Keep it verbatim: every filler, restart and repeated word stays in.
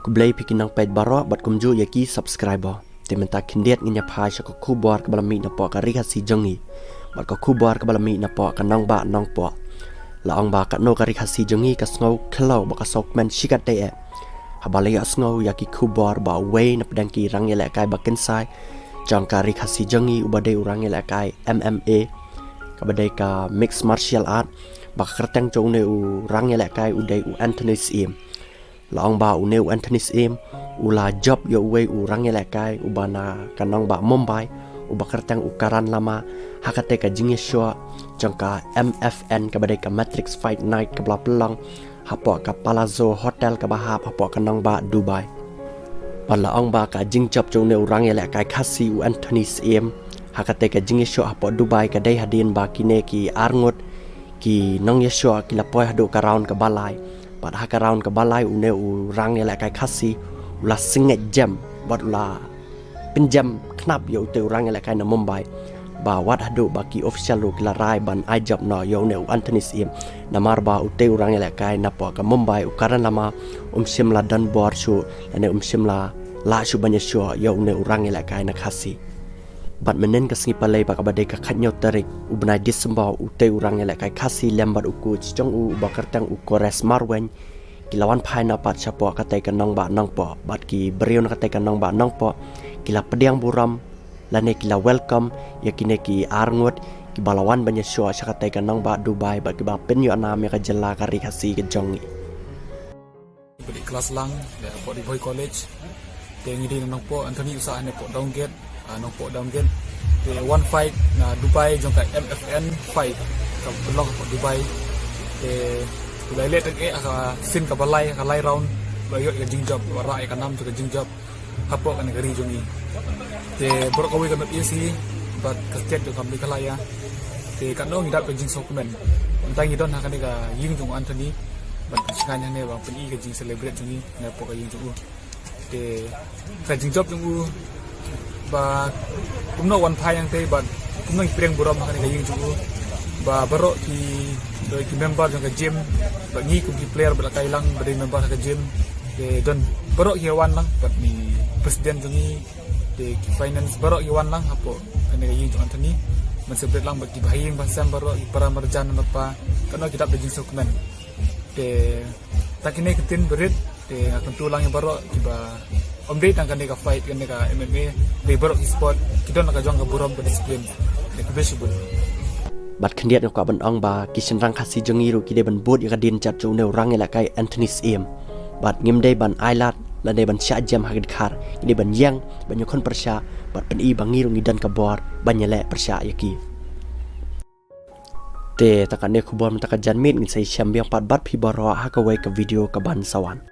Khublei phi ki nongpeit baroh bad kumjuh ïa ki subscriber. Te mynta khyndiat ngin ïa phai sha ka khubor kaba la mih napoh ka Ri Khasi jong ngi bad ka khubor kaba la mih napoh ka Nongbah Nongpoh. La ong ba katno ka Ri Khasi jong ngi ka sngew khlaw bad ka sngewkmen shikatdei eh haba la ïohsngew ïa ki khubor ba uwei na pdeng ki rangïalehkai ba kynsai jong ka Ri Khasi jong ngi uba dei u rangïalehkai M M A kaba dei ka mixed martial art, ba ka kyrteng jong une u rangïalehkai u dei u Anthony Syiem. La ong ba une u Anthony Syiem u la jop ïa uwei u rangïalehkai uba na ka nongbah Mumbai uba kyrteng u Karan Lama ha katei ka jingïashoh jong ka M F N kaba dei ka Matrix Fight Night kaba la pynlong hapoh ka Palazzo Hotel kaba hap hapoh ka nongbah Dubai. Bad la ong ba ka jingjop jong une u rangïalehkai Khasi u Anthony Syiem ha katei ka jingïashoh hapoh Dubai ka dei hadien ba kine ki arngut ki nongïashoh ki la poi haduh ka round kaba lai. Bad ha ka round kaba lai une u rangïalehkai Khasi u la sngewjam bad u la pynjam khnap ïa utei u rangïalehkai na Mumbai. Ba wat haduh ba ki official ruh ki la rai ban ai jop noh ïa une u Anthony Syiem. Namar ba utei u rangïalehkai napoh ka Mumbai u Karan Lama um shym la don bor shuh lane um shym la lah shuh ban ïashoh ïa une u rangïalehkai na Khasi. Bad mynhynnin ka sngi Palei ba kaba dei ka khathynñiew tarik u bnai December utei u rangïalehkai Khasi lem bad u coach jong u uba kyrteng u Kores Marwein ki la wan phai noh pat shapoh katei ka nongbah Nongpoh bad ki briew na katei ka nongbah Nongpoh ki la pdiang burom lane ki la welcome ïa kine ki arngut kiba la wan ban ïashoh sha katei ka nongbah Dubai bad kiba pynïoh nam ïa ka jylla ka Ri Khasi ka jong ngi. Bad klas lang da Port Ribhoi College. Te ngi dei na Nongpoh, Anthony u sah hangne Port Dowgate, ah, Nongpoh Dowgate. Te one fight na Dubai jong ka M F N five ka pynlong hapoh Dubai. Te u la leh tang eh ha ka scene kaba lai, ka lai round. Ba ïoh ka jingjop, ba rah ïa ka nam jong ka jingjop hapoh kane ka ri jong ngi. Te baroh kawei ka North East hi bad ka state jong ka Meghalaya. Te katno ngi dap ka jingsngewkmen. Mynta ngi don ha kane ka ïing jong u Anthony ban pynshngaiñ hangne ba pyni ka jing celebrate jong ngi napoh ka ïing jong u. Te ka jingjop jong u ba kumno wan phai hangtei bad kumno ngi pdiang burom ha kane ka ïing jong u. Ba baroh ki, ki member jong ka gym, ba ngi kum ki player ba la kai lang ba dei member ha ka gym. Te don baroh ki wan lang bad ni president jong ngi, te ki finance baroh ki wan lang hapoh kane ka ïing jong Anthony. Ban celebrate lang bad ki bahaïing bahasem baroh, ki para marjan marpa, katno ki dap da jingsngewkmen. Te ta kine ki ktien barit, te nga kyntu lang ïa baroh kiba ym dei tang kane ka fight, kane ka M M A, dei baroh ki sport ki don la ka jong ka burom, ka discipline. Te khublei shibun. Bad khyndiat nga kwah ban ong ba ki shynrang Khasi jong ngi ruh ki dei ban bud ïa ka dienjat jong une u rangïalehkai Anthony Syiem. Bad ngim dei ban ailad lane ban shah jem ha ka dkhar, ngi dei ban ïeng ban ïakhun pyrshah bad pyni ba ngi ruh ngi don ka bor ban ïaleh pyrshah ïa ki. Te tang katne khubor mynta ka janmiet, ngin sa ïashem biang pat bad phi baroh ha kawei ka video kaban sa wan.